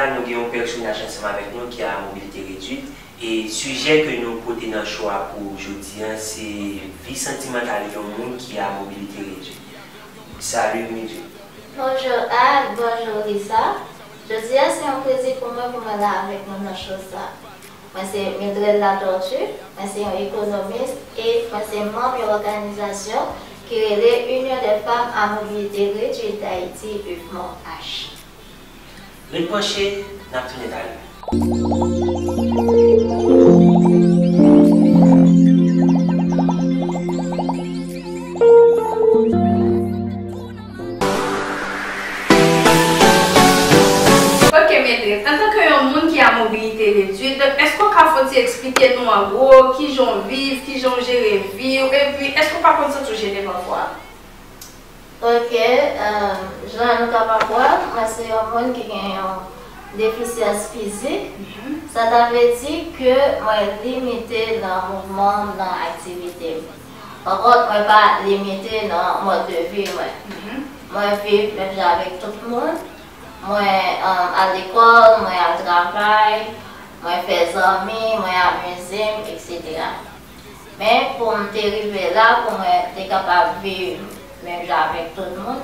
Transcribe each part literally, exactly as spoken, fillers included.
Nou gen yon pèsonaj ansanm avèk nou ki a mobilite redwit. E sijè ke nou pote nan show a pou jodi a, se vi santimantal yon moun ki a mobilite redwit. Salut Mildred. Bonjou Art, bonjou Lisa. Jodi a se yon plezi pou mwen pou mwen la avèk nou nan show sa. Mwen se Mildred Latortue, mwen se yon ekonomis e mwen se manm yon òganizasyon ki rele Union des Femmes à Mobilité Réduite d'Haïti, UFMORH. Ret branche, n ap tounen talè. Ok, Mildred, antanke yon moun ki a mobilite redwit, èske w ka fon ti eksplike nou an gwo kijan w viv, kijan w jere vi w, epi èske w pa konn santi w jennen pafwa? Ok, euh, jan nou kapab wè, mwen se yon moun ki gen yon defisyans fizik. Mhm. Sa ta vle di ke mwen limite nan mouvman m, nan aktivite m. Pa kont, mwen pa limite nan mòd de vi mwen. Mhm. Mwen viv menm jan avèk tout moun. Mwen, um, al lekòl, mwen al travay, mwen fè zanmi, mwen amize m, etsetera. Men, pou m te rive la, pou mwen te kapab viv menm jan avèk tout moun,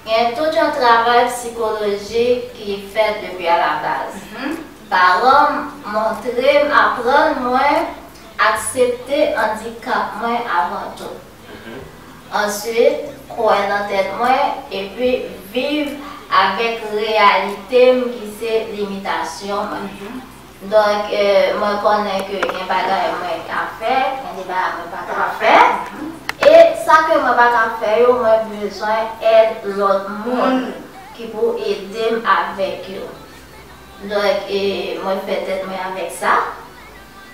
gen tout yon travay sikolojik ki fèt depi alabaz. Mhm. Paran m montre m, aprann mwen aksepte andikap mwen avan tou. Mhm. Answit, kwè nan tèt mwen, epi viv avèk reyalite m ki se limitasyon mwen. Mhm. Donk, euh, mwen konnen ke gen bagay mwen ka fè, gen de bagay mwen pa ka fè. Mhm. E sa ke mwen pa ka fè yo, mwen bezwen èd lòt moun ki pou ede m avèk yo. Donk, e, mwen fè tèt mwen avèk sa.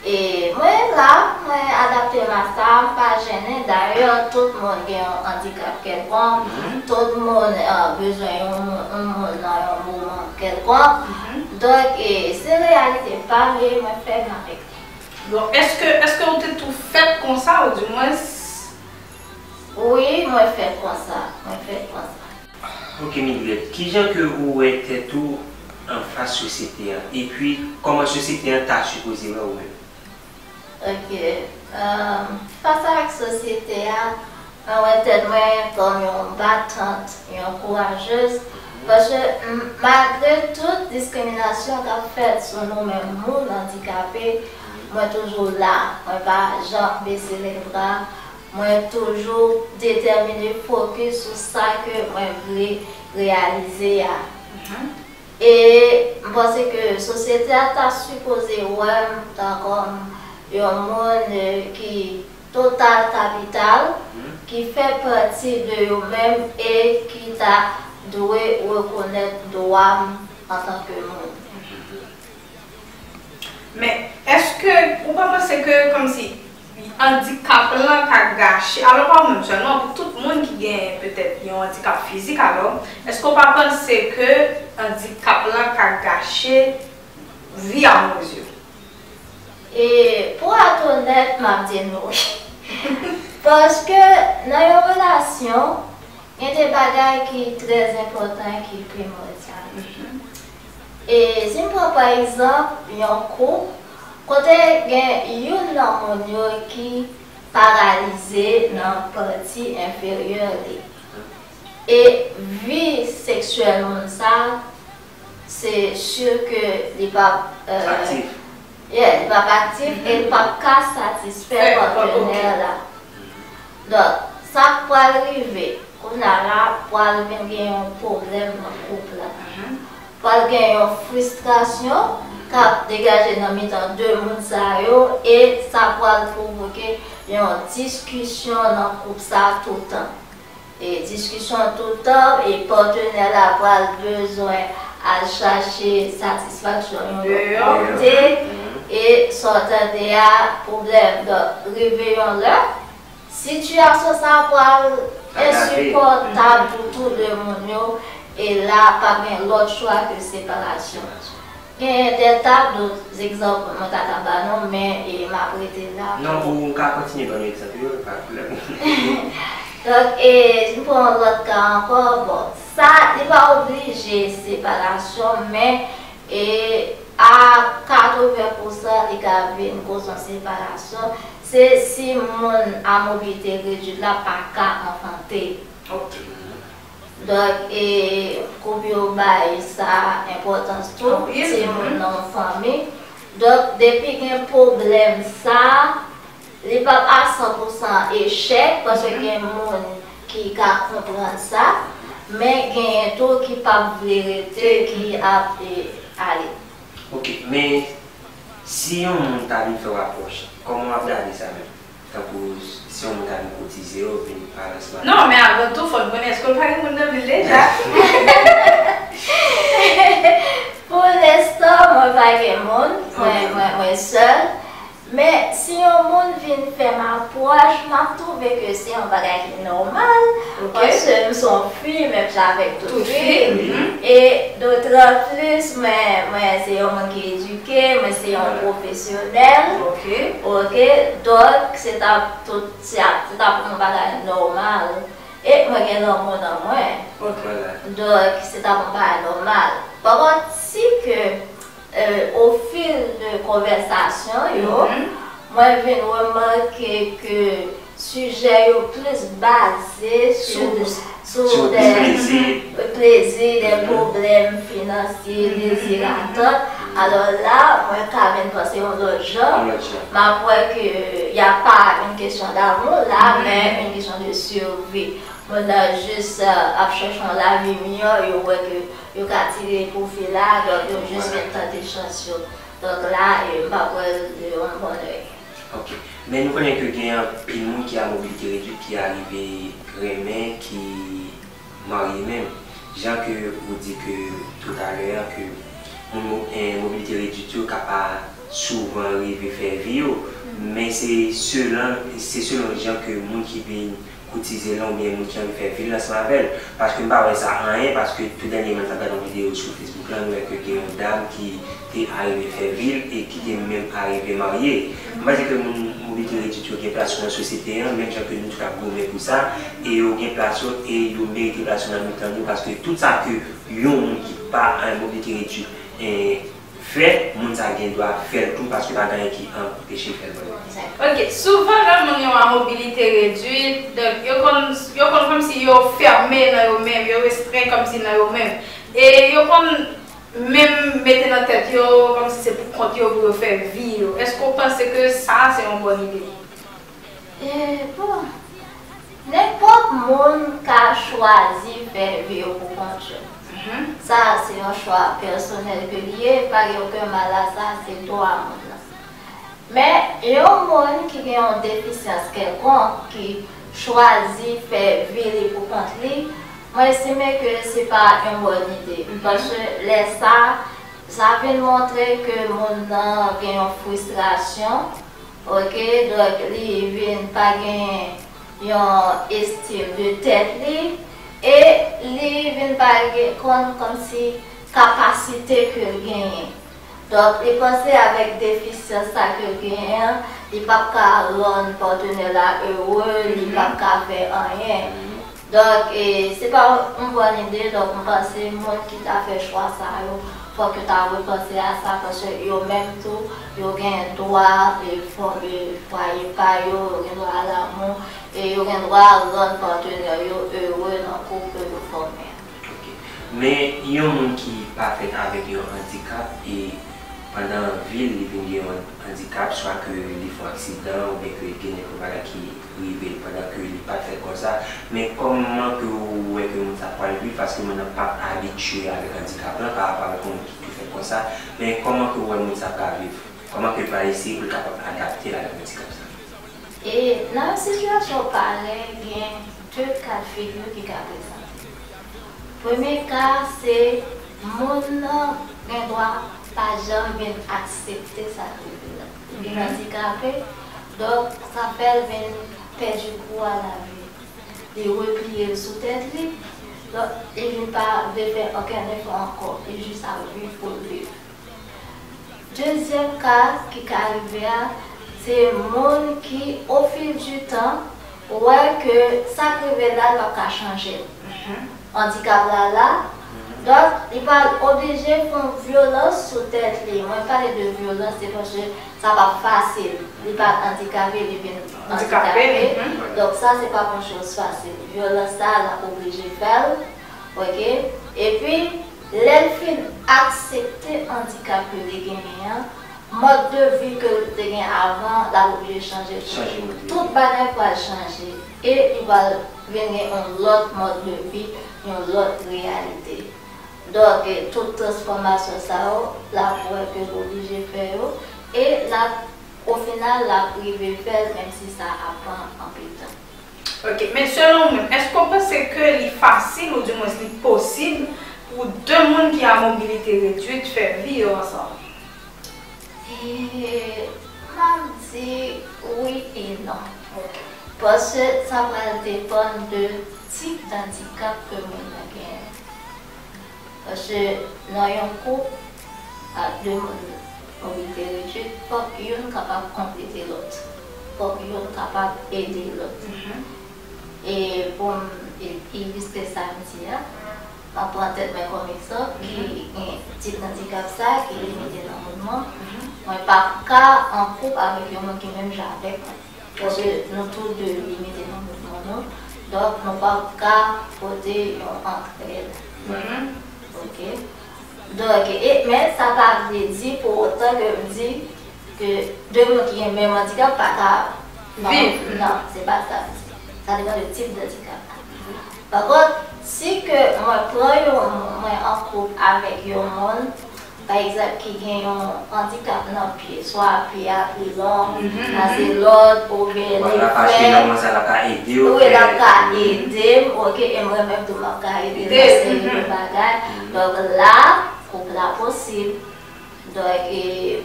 E mwen la, mwen adapte m a sa, m pa jennen. Dayè, tout moun gen yon andikap kèlkonk, mhm, tout moun, eh, bezwen yon moun, yon moun nan yon moman kèlkonk. Mhm. Donk, e, se reyalite pa m e mwen fè m avèk li. Bon, èske, èske w te tou fèt konsa, ou di mwens? Wi, mwen fèt konsa. Mwen fèt konsa. Ok, Mildred, kijan ke ou wè tèt ou anfas sosyete a? Epi, kòman sosyete a ta sipoze wè ou menm? Ok, euh, fas avèk sosyete a, mwen wè tèt mwen kòm yon batant, yon kourajez, paske, m, malgre tout diskriminasyon k ap fèt sou nou menm moun andikape, mwen toujou la, mwen pa janm bese lèbra, mwen toujou detèmine fokis sou sa ke mwen vle reyalize a. Mhm. E m panse ke sosyete a ta sipoze wè m tan kòm yon moun, eh, ki total kapital, mhm, ki fè pati de yo menm e ki ta dwe rekonèt dwa m antanke moun. Mhm. Men, èske ou pa panse ke, kòmsi, andikap lan ka gache, alò pa ou menm sèlman, pou tout moun ki gen petèt yon andikap fizik, alò, èske ou pa panse ke andikap lan ka gache vi amoureuse yo? E pou èt onèt, m ap di nou wi. Paske nan yon relasyon, gen de bagay ki trè enpòtan, ki primòdyal. Mhm. E si m pran pa egzanp yon koup, kote gen youn nan moun yo ki paralize nan pati enferyè li. E vi seksyèl moun sa, se si ke li p ap, euh, aktif. Yeah, li p ap aktif e li p ap ka satisfè patenè la. Donk, sa k pral rive, kounye a la, pral vin gen yon pwoblèm nan koup la. Mhm. Pral gen yon fristrasyon k ap degaje nan mitan de moun sa yo, e sa pral pwovoke yon diskisyon nan koup sa toutan. E diskisyon toutan, e patenè la pral bezwen al chache satisfaksyon yon lòt kote, e sa w tande a, pwoblèm. Donk, rive yon lè, sitiyasyon sa a pral ensipòtab pou tou de moun yo, e la, p ap gen lòt chwa ke separasyon. Gen de ta dòt egzanp mwen ta ka ba nou, men, e, m ap rete la. Non, ou ka kontinye ban nou egzanp yo, pa pwoblèm. Donk, e, nou pran yon lòt ka ankò. Bon, sa, li pa oblije separasyon, men, E a katreven pousan, li ka vin koz yon separasyon. Se si moun a mobilite redwit la pa ka anfante. Donk, e, koup yo bay sa enpòtans tou, timoun nan yon fanmi. Donk, depi gen pwoblèm sa, li p ap a san pousan echèk, paske gen moun ki ka konprann sa, men genyen tou ki p ap vle rete, ki ap, e, ale. Ok, men si yon moun ta vin fè w apwòch, kòman w ap gade sa menm? Tankou si yon moun ta vin koutize w, vin pa nan smartphone. Non, men avan tou, fò n konnen èske w pa gen moun nan vil deja? Pou lenstan, mwen pa gen moun, mwen, mwen, mwen sèl. Men, si yon moun vin fè m apwòch, m ap twouve ke se yon bagay ki nòmal, paske m se yon fi, menm jan avèk tout fi. E dotranplis, mwen, mwen se yon moun ki edike, mwen se yon pwofesyonèl. Ok, donk, se t ap tout, se t ap yon bagay nòmal. E mwen gen lanmou nan mwen. Donk, se t ap yon bagay nòmal. Pa kont, si ke, e, au fil de konvèsasyon yo, mwen vin remake ke sijè yo plis baze sou, sou de plezi, de pwoblèm finansye, dezi, atant. Alò la, mwen ka vin panse yon lòt jan. M ap wè ke y a pas une question d'amour la, men une question de survie. Moun nan jis, e, ap chèche yon lavi miyò, yo wè ke yo ka tire pwofi la, donk yo jis vin tante chans yo. Donk la, e, m p ap wè l de yon bòn èy. Ok. Men nou konnen ke gen anpil moun ki a mobilite redwit ki arive renmen, ki marye menm. Jan ke ou di ke toutalè a ke moun, e, mobilite redwit yo ka pa souvan rive fè vi yo, men se selon, se selon jan ke moun ki vin koutize lan oubyen moun ki anvi fè vi l ansanm avè l. Paske m pa wè sa anyen, paske tou dènyèman m t ap gade yon videyo sou Facebook lan, nou wè ke gen yon dam ki te arive fè vi l e ki te menm arive marye. M panse ke moun mobilite redwit yo gen plas yo nan sosyete an, menm jan ke nou tout ap goumen pou sa, e yo gen plas yo e yo merite plas yo nan mitan nou, paske tout sa ke yon moun ki pa an mobilite redwit, e, fè, moun sa gen dwa fè l tou, paske pa gen anyen ki anpeche l fè l vrèman. Ok, souvan lè moun yo a mobilite redwit, donk yo konn, yo konn kòmsi yo fèmen nan yo menm, yo restren kòmsi nan yo menm. E yo konn menm mete nan tèt yo kòmsi se pou kont yo pou yo fè vi yo. Èske w panse ke sa a se yon bòn ide? E, bon, nenpòt moun ka chwazi fè vi yo pou kont yo. Sa a se yon chwa pèsonèl ke l ye, pa gen okenn mal a sa, se dwa moun nan. Men, yon moun ki gen yon defisyans kèlkonk, ki chwazi fè vi li pou kont li, mwen estime ke se pa yon bòn ide. Paske lè sa, sa vin montre ke moun nan gen yon fristrasyon, ok, donk li vin pa gen yon estim de tèt li, e li vin pa gen konn kòmsi kapasite ke l genyen. Donk, li panse avèk defisyans sa ke l genyen an, li p ap ka rann patnè la ere, li p ap ka fè anyen. Donk, e, se pa yon bòn ide, donk, m panse moun ki ta fè chwa sa yo, fòk yo ta repanse a sa, paske yo menm tou, yo gen dwa, e, fòme fwaye pa yo, yo gen dwa a lanmou, e yo gen dwa rann patnè yo ere nan koup ke yo fòme a. Ok. Men, yon moun ki pa fèt avèk yon andikap, e pandan vi l, li vin gen yon andikap, swa ke li fè yon aksidan, oubyen ke gen nenpòt bagay ki rive l pandan ke li pa t fèt konsa. Men kòman ke ou wè ke moun sa pral viv, paske moun nan pa abitye avèk andikap lan pa rapò avèk yon moun ki tou fèt konsa, men kòman ke ou wè moun sa pral viv? Kòman ke l pral eseye pou l kapab adapte l avèk andikap sa? E nan yon sitiyasyon parèy, gen de ka de figi ki ka prezante. Premye ka, se moun nan gen dwa pa janm vin aksepte sa k rive l la. Li andikape, donk sa fè l vin pèdi gou a lavi. Li repliye l sou tèt li, donk li vin pa vle fè okenn efò ankò, li jis ap viv pou l viv. Dezyèm ka ki ka rive a, se moun ki, au fil du temps, wè ke sa k rive l la, l p ap ka chanje l. Andikap la la, Donk, li pral oblije fè yon vyolans sou tèt li. Mwen pale de vyolans, se paske sa p ap fasil. Li pa andikape, li vin andikape. Donk, sa, se pa yon choz fasil. Vyolans sa, l ap oblije fè l. Oke? Epi, lè l fin aksepte andikap ke li genyen an, mòd de vi ke l te gen avan, l ap oblije chanje tou. Tout bagay pral chanje. E li pral vin gen yon lòt mòd de vi, yon lòt reyalite. Donk, e, tout transfòmasyon sa yo, l ap wè ke l oblije fè yo, e l ap, o final, l ap rive fè l, menm si sa ap pran anpil tan. Ok, men selon ou menm, èske w panse ke li fasil, oudimwens li posib, pou de moun ki a mobilite redwit fè vi yo ansanm? E, m ap di wi e non. Ok. Paske sa pral depann de tip dandikap ke moun nan genyen. Paske nan yon koup, a de moun mobilite redwit, fòk youn kapab konplete lòt. Fòk youn kapab ede lòt. E pou m ilistre sa m di a, m ap pran tèt mwen kòm egzanp, ki gen tip andikap sa, ki limite nan mouvman. Mwen p ap ka an koup avèk yon moun ki menm jan avèk mwen. Paske nou tou de limite nan mouvman nou. Donk, nou p ap ka pote yon antrèd. Ok? Donk, e, men sa pa vle di pou otan ke m di ke de moun ki gen menm andikap pa ka viv. Non, se pa sa. Sa depann de tip dandikap. Pa kont, si ke mwen pran yon, mwen an koup avèk yon moun, pa egzanp, ki gen yon andikap nan pye, swa pye a pi long pase lòt, oubyen li fèb, wi, l ap ka ede m, ok, e mwen menm tou m ap ka ede l nan seri de bagay. Donk la, koup la posib. Donk, e,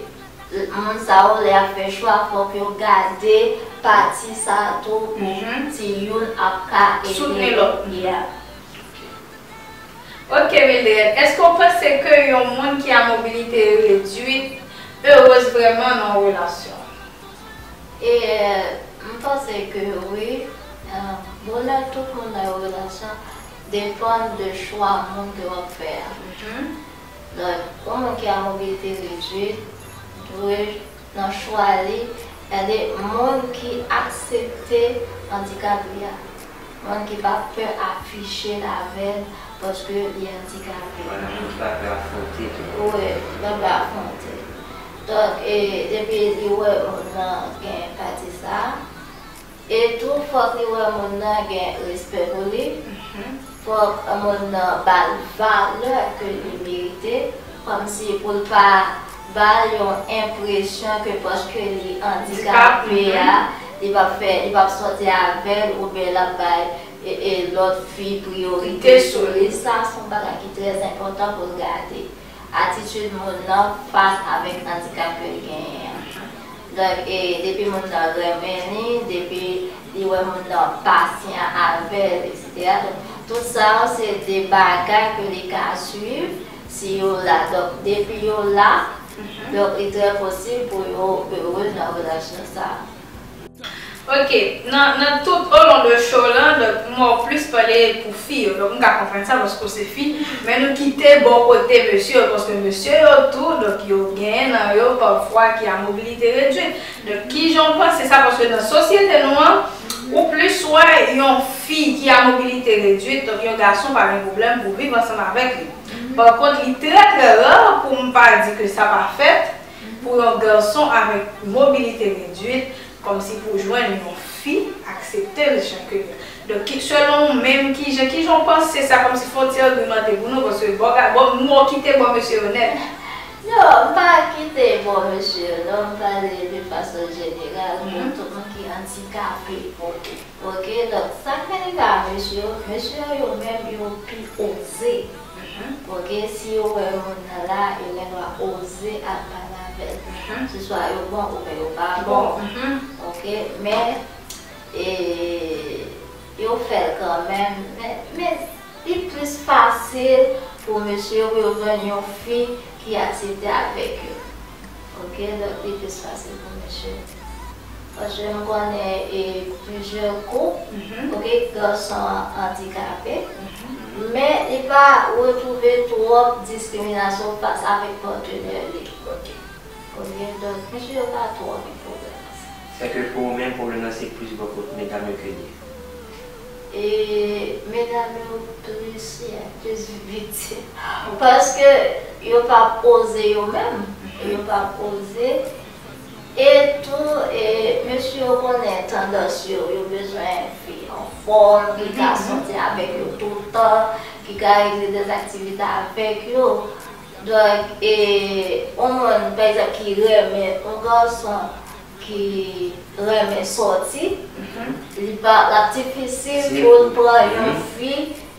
moun sa yo, lè y ap fè chwa, fòk yo gade pati sa a tou pou si youn ap ka ede lòt. Yeah. Ok, Mildred, èske w panse ke yon moun ki a mobilite redwit erez vrèman nan yon relasyon? E, m panse ke wi, e, bonè tout moun nan yon relasyon depann de chwa moun ke w ap fè a. Donk, yon moun ki a mobilite redwit dwe nan chwa li, gade moun ki aksepte andikap li a. Moun ki pa pè afiche l avè l paske li andikape. Wi, ki pa pè afwonte tou. Wi, ki pa pè afwonte. Donk, e, depi li wè moun nan gen pati sa a, e tou, fòk li wè moun nan gen respè pou li. Fòk moun nan ba l valè ke li merite, kòmsi pou l pa ba l yon enpresyon ke paske li andikape a, li p ap fè, li p ap sòti avè l oubyen l ap bay, e, e, lòt fi priyorite sou li. Sa se yon bagay ki trè enpòtan pou l gade. Atitid moun nan fas avèk andikap ke l genyen an. Donk, e, depi moun nan renmen li, depi li wè moun nan pasyan avè l, etsetera. Donk, tout sa yo se de bagay ke li ka swiv si yo la. Donk, depi yo la, donk, li trè posib pou yo ere nan relasyon sa a. Ok, nan, nan tout olon de show lan, donk, m wè w plis pale pou fi yo. Donk, m ka konprann sa paske w se fi, men nou kite bò kote mesye yo, paske mesye yo tou, donk, yo genyen nan yo pafwa ki a mobilite redwit. Donk, kijan w panse sa? Paske nan sosyete nou an, ou plis wè yon fi ki a mobilite redwit, donk, yon gason pa gen pwoblèm pou viv ansanm avèk li. Pa kont, li trè, trè ra, pou m pa di ke sa pa fèt, pou yon gason avèk mobilite redwit, kòmsi pou jwenn yon fi aksepte l jan ke l ye. Donk, ki, selon ou menm, kijan, kijan w panse sa, kòmsi fè yon ti agimante pou nou, paske bò, bò, nou, w kite bò mesye yo nèt. Non, m pa kite bò mesye yo, non, m pale de fason jeneral pou tout moun ki andikape, ok. Ok, donk, sa k vini pa mesye yo, mesye yo, yo menm, yo pi oze. Ok, si yo wè moun nan la, yo gen dwa oze al pale avè l. Se swa yo bon oubyen yo pa bon. Ok, men, e, yo fè l kanmenm. Men, men, li plis fasil pou mesye yo, pou yo jwenn yon fi ki aksepte avèk yo. Ok, donk, li plis fasil pou mesye yo. Paske m konnen e plizyè koup, mhm, oke, gason andikape, mhm, men li pa retwouve twòp diskriminasyon fas avèk patnè li. Oke. Oke, donk, mesye yo pa twò gen pwoblèm ak sa. Sèke pou ou menm, pwoblèm nan se plis bò kot medam yo ke li ye. E medam yo plis, yeah, plis viktim. Paske yo p ap oze yo menm. Mhm. Yo p ap oze. E tou, e, mesye yo konnen tandans yo, yo bezwen fi anfòm, ki ka, mhm, sòti avèk yo toutan, ki ka regle dèzaktivite avèk yo. Donk, e, yon moun, pa egzanp, ki renmen yon gason, ki renmen sòti, mhm, li pa, l ap difisil, si, pou l pran yon, mhm, fi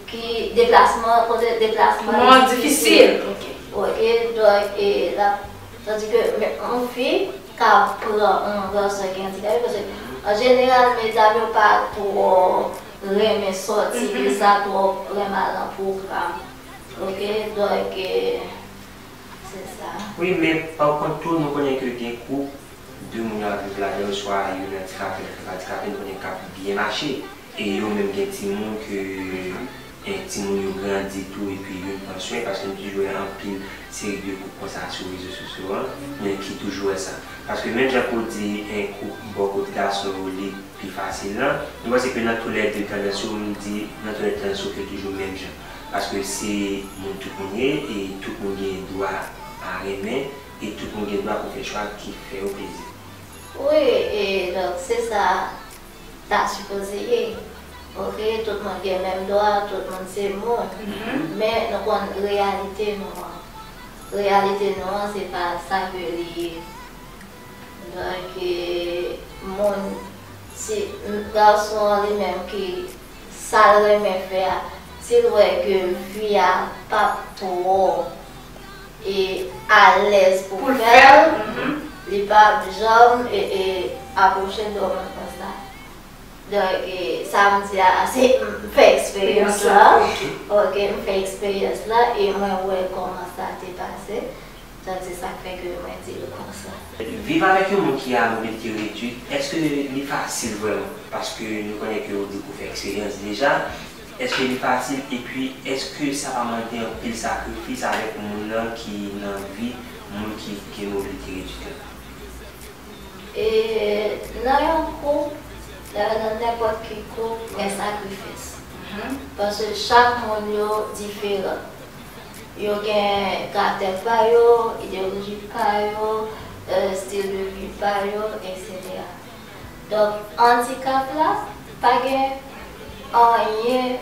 ki deplasman, kote deplasman li difisil. Difisil. Oke. Oke, donk, e, l ap, tandike, men, yon fi ka pran yon gason ki andikape, paske, an jeneral, medam yo pa twò renmen sòti, mhm, de sa, twò renmen al nan pwogram. Oke, donk, e, se sa. Wi, men pa kont tou, nou konnen ke gen koup, de moun yo ap viv ladan yo, swa youn andikape, lòt la pa andikape, nou konnen k ap byen mache. E yo menm gen timoun ke, e, timoun yo grandi tou, epi youn pran swen, paske nou toujou wè anpil seri de koup konsa sou rezo sosyo an, men ki toujou wè sa. Paske menm jan ke w di, e, koup bò kot gason yo, li pi fasil lan, nou panse ke nan toulède tandans yo, m di nan toulède tandans yo fè toujou menm jan. Paske se moun tout moun ye, e tout moun gen dwa a renmen, e tout moun gen dwa pou fè chwa ki fè yo plezi. Wi, e donk se sa ta sipoze ye. Oke, tout moun gen menm dwa, tout moun se moun. Mhm. Men nou konn reyalite nou an. Reyalite nou an, se pa sa ke li ye. Donk, e, moun, si, m, gason an li menm ki sa l renmen fè a, si l wè ke fi a p ap twò, e, alèz pou, pou l fè l, fè l, mhm, li p ap janm, e, e, apwoche de yon moun konsa. Donk, e, sa m di a, se, m fè eksperyans la. Eksperyans la, oke. Oke, m fè eksperyans la, e mwen wè kòman sa te pase. Donk, se sa k fè ke mwen di l konsa. Viv avèk yon moun ki a mobilite redwit, èske li fasil vrèman? Paske nou konnen ke ou di ke ou fè eksperyans deja. Èske li fasil? Epi, èske sa pa mande anpil sakrifis avèk moun nan ki nan vi moun ki gen mobilite redwit la? E nan yon koup, nan nenpòt ki koup, gen sakrifis. Mhm. Paske chak moun yo diferan. Yo gen karaktè pa yo, ideyoloji pa yo, e, stil de vi pa yo, etsetera. Donk, andikap la pa gen anyen,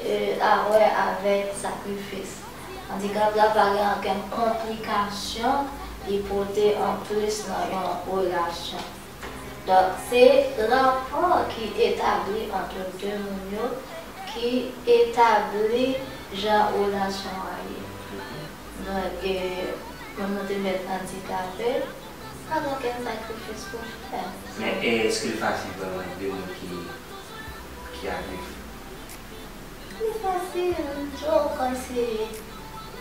e, a wè avèk sakrifis. Andikap la pa gen okenn konplikasyon li pote anplis nan yon relasyon. Donk, se rapò ki etabli ant de moun yo ki etabli jan relasyon an ye. Donk, e, moun nan te mèt andikape, pa gen okenn sakrifis pou fè. Men èske l fasil vrèman de moun ki, ki ap viv? Li fasil, m di w, paske,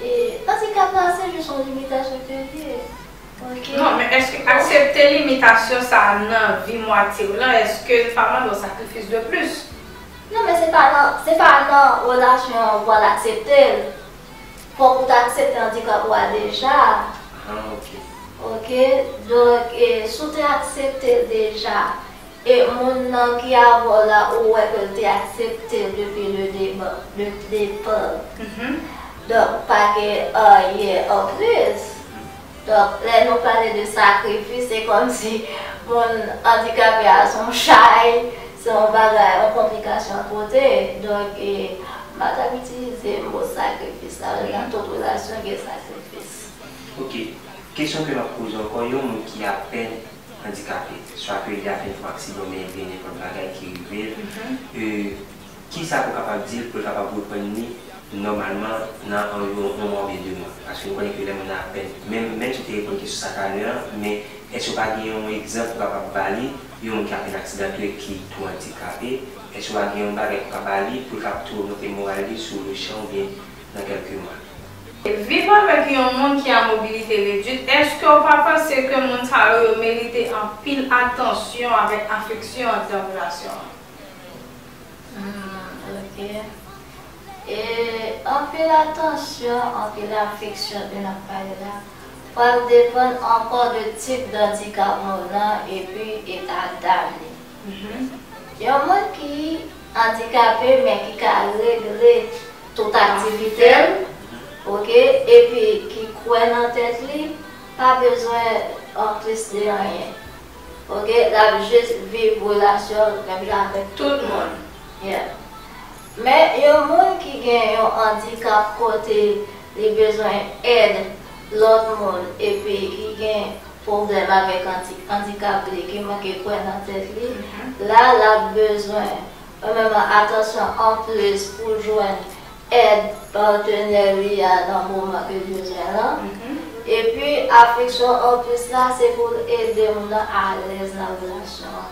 e, andikap la, se jis yon limitasyon ke l ye. Oke? Non, men èske aksepte limitasyon sa a nan vi mwatye w lan, èske l pa mande yon sakrifis de plis? Non, men se pa nan, se pa nan relasyon an ou pral aksepte l. Fòk ou ta aksepte andikap ou a deja. Ah, oke. Oke? Donk, e, si w te aksepte l deja, e moun nan ki avè w la, ou wè ke l te aksepte l depi le deba, le depa. Mhm. Donk, pa gen anyen anplis. Donk, lè nou pale de sakrifis, se kòmsi moun andikape a se yon chay, se yon bagay, yon konplikasyon l pote. Donk, e, m pa t ap itilize mo sakrifis la, nan tout relasyon gen sakrifis. Oke. Kesyon ke m ap poze ankò, yon moun ki apèn andikape, swa ke li apèn fè aksidan oubyen gen nenpòt bagay ki rive l, mhm, e, kisa pou kapab di l pou l kapab reprann li nòmalman nan yon, yon mwa oubyen de mwa? Paske nou konnen ke lè moun nan apèn, menm, menm si w te reponn kesyon sa talè a, men èske w pa gen yon egzanp ou kapab ba li, yon moun ki apèn aksidante ki tou andikape, èske w pa gen yon bagay ou ka ba li pou l kapab tou remonte moral li sou le chan oubyen nan kèlke mwa? Viv avèk yon moun ki a mobilite redwit, èske w pa panse ke moun sa yo, yo merite anpil atansyon avèk afeksyon anndan relasyon an? Hmm, ok. E anpil atansyon, anpil afeksyon ke n ap pale la, pral depann ankò de tip dandikap moun nan epi eta dam li. Mhm. Yon moun ki andikape, men ki ka regle tout aktivite l, ok, epi ki kwè nan tèt li, pa bezwen anplis de anyen. Ok, l ap jis viv relasyon l menm jan avèk tout moun. Yeah. Men yon moun ki gen yon andikap kote li bezwen èd lòt moun epi ki gen pwoblèm avèk andi-, andikap li, ki manke kwè nan tèt li, la l ap bezwen yon menm atansyon anplis pou jwenn èd patnè li a nan moman ke l bezwen lan. Epi, afeksyon anplis la, se pou l ede moun nan alèz nan relasyon an.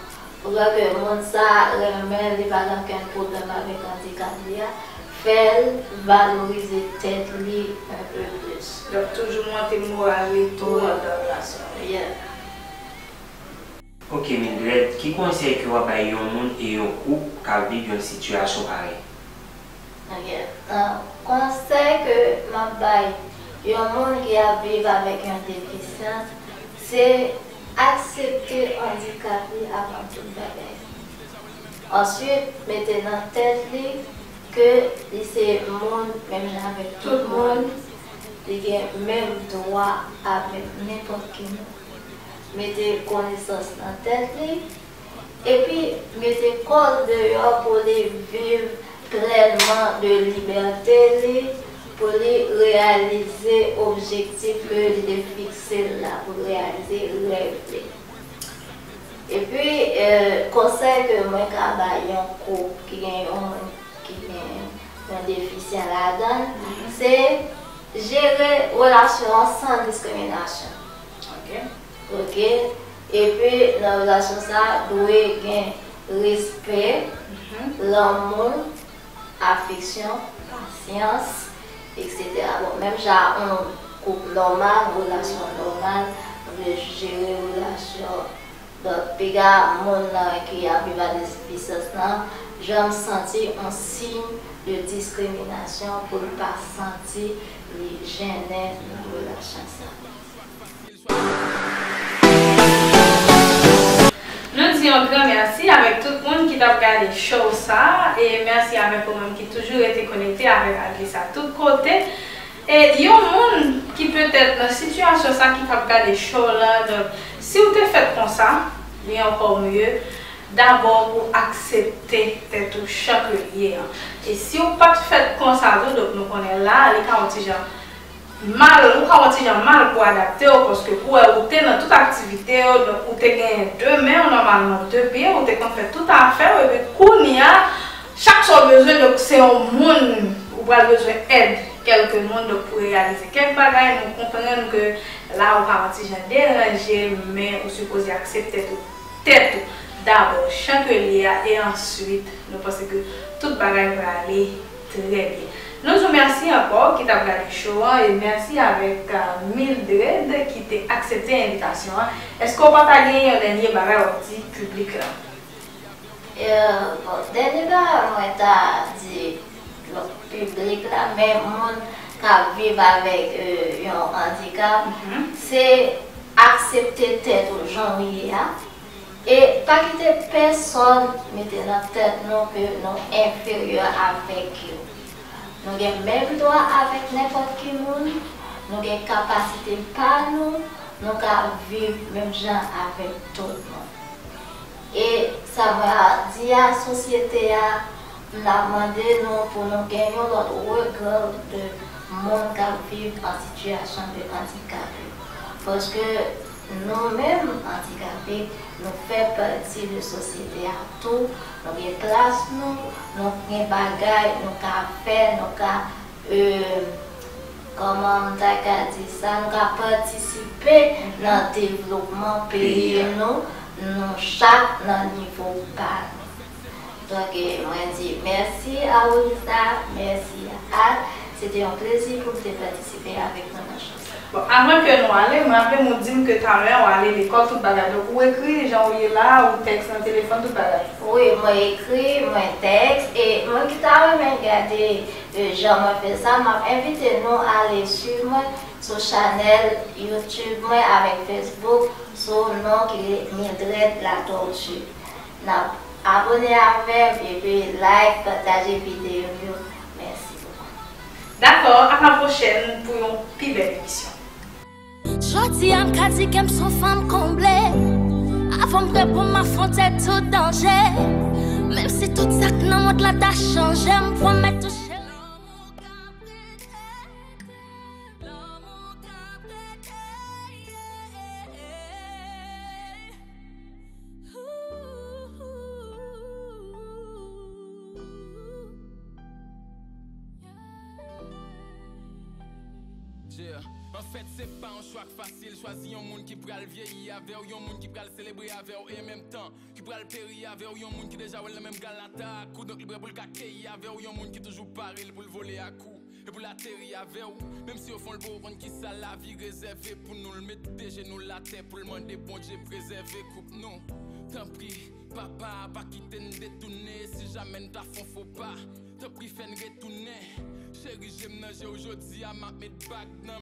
Ou wè ke moun sa a renmen, li pa gen okenn pwoblèm avèk andikap li a, fè l valorize tèt li un peu plus. Donk, toujou monte moral li tou anndan relasyon an. Yeah. Ok, Mildred, ki konsèy ke w ap bay yon moun e yon koup k ap viv yon sitiyasyon parèy? Ok. Ah, konsèy ke m ap bay yon moun ki ap viv avèk yon defisyans, se aksepte andikap li avan tout bagay. Answit, mete nan tèt li ke li se moun menm jan avèk tout moun, li gen menm dwa avèk nenpòt ki moun. Mete konesans nan tèt li, epi mete kò l deyò pou li viv plènman de libète li, pou li reyalize objektif ke li te fikse l la, pou li reyalize rèv li. Epi, eh, konsèy ke mwen ka bay yon koup ki gen yon moun ki gen yon defisyan ladan l, se jere relasyon an san diskriminasyon. Ok. Ok? Epi, nan relasyon sa a, dwe gen respè, lanmou, afeksyon, pasyans, etsetera. Bon, menm jan yon koup nòmal, relasyon nòmal, nou dwe jere relasyon. Donk, piga moun nan ki ap viv a defisyans lan janm santi yon siy de diskriminasyon pou l pa santi li jennen nan relasyon sa. Nou di yon gran mèsi avèk tout moun ki t ap gade show sa, e mèsi avèk ou menm ki toujou rete konekte avèk Adlisa tout kote. E yon moun ki petèt nan sitiyasyon sa ki t ap gade show la, donk, si w te fèt konsa, li ankò mye, dabò pou aksepte tèt ou jan ke l ye an. E si w pa t fèt konsa tou, donk nou konnen la, li ka yon ti jan mal, ou ka yon ti jan mal pou adapte w, paske ou wè ou te nan tout aktivite yo, donk ou te genyen de men w nòmalman, de pye, ou te konn fè tout afè w, epi kounye a, chak sa w bezwen, donk se yon moun, ou pral bezwen èd kèlke moun, donk pou reyalize kèk bagay, nou konprann ke la ou ka yon ti jan deranje, men ou sipoze aksepte tèt ou, tèt ou dabò, jan ke l ye a, e answit, nou panse ke tout bagay prale trè byen. Nou di w mèsi ankò ki t ap gade show an, e mèsi avèk, ah, Mildred ki te aksepte envitasyon an. Èske w pa ta gen yon dènye bagay w ap di piblik la? Eh, bon, dènye bagay mwen ta di, bon, piblik la, men moun k ap viv avèk, eh, yon andikap, se aksepte tèt ou jan w ye a. E pa kite pèsòn mete nan tèt nou ke nou enferyè avèk yo. Nou gen menm dwa avèk nenpòt ki moun, nou gen kapasite pa nou, nou ka viv menm jan avèk tout moun. E sa mwen a di a, sosyete a, m ap mande nou pou nou gen yon lòt regard de moun k ap viv an sitiyasyon de andikape. Paske nou menm andikape, nou fè pati de sosyete a tou, nou gen plas nou, nou gen bagay nou ka fè, nou ka, euh, kòman m ta ka di sa, nou ka patisipe nan devlopman peyi nou, nou chak nan nivo pa nou. Donk, eh, mwen di mèsi a Olisa, mèsi a Al. Se te yon plezi pou m te patisipe avèk nou nan show sa. Bon, avan ke nou ale, mwen raple m ou di m ke talè w ale lekòl, tout bagay. Donk, ou ekri jan ou ye la, ou tèks nan telefòn, tout bagay. Wi, mwen ekri, mwen tèks, e moun ki ta renmen gade e, jan mwen fè sa, m ap envite nou ale swiv mwen sou chanèl YouTube mwen avèk Facebook sou non ki Mildred Latortue. N ap abòne avè m epi like, pataje videyo m yo. Mèsi bokou. Dakò, a la pwochèn pou yon pi bèl emisyon. Jodi a m ka di ke m se yon fanm konble. Avan m reponn, m afwonte tout danje. Menm si tout sa k nan mond lan ta chanje, m pwomèt touche lanmou k ap rete, lanmou k ap rete, yeah. Yeah. Anfèt, se pa yon chwa k fasil. Chwazi yon moun ki pral vyeyi avè w, yon moun ki pral selebre avè w, e menm tan ki pral peri avè w, yon moun ki deja wè l nan menm galata ak ou, donk li prè pou l ka keyi avè w, yon moun ki toujou pare l pou l vole ak ou e pou l ateri avè w. Menm si o fon l poko konn kisa lavi rezève pou nou, l met de jenou l atè pou l mande Bondye prezève koup nou. Tanpri, Papa, pa kite n detounen, si jamè n ta fè yon fo pa, tanpri fè n retounen. Cheri, je m nan je w jodi a, m ap met bag nan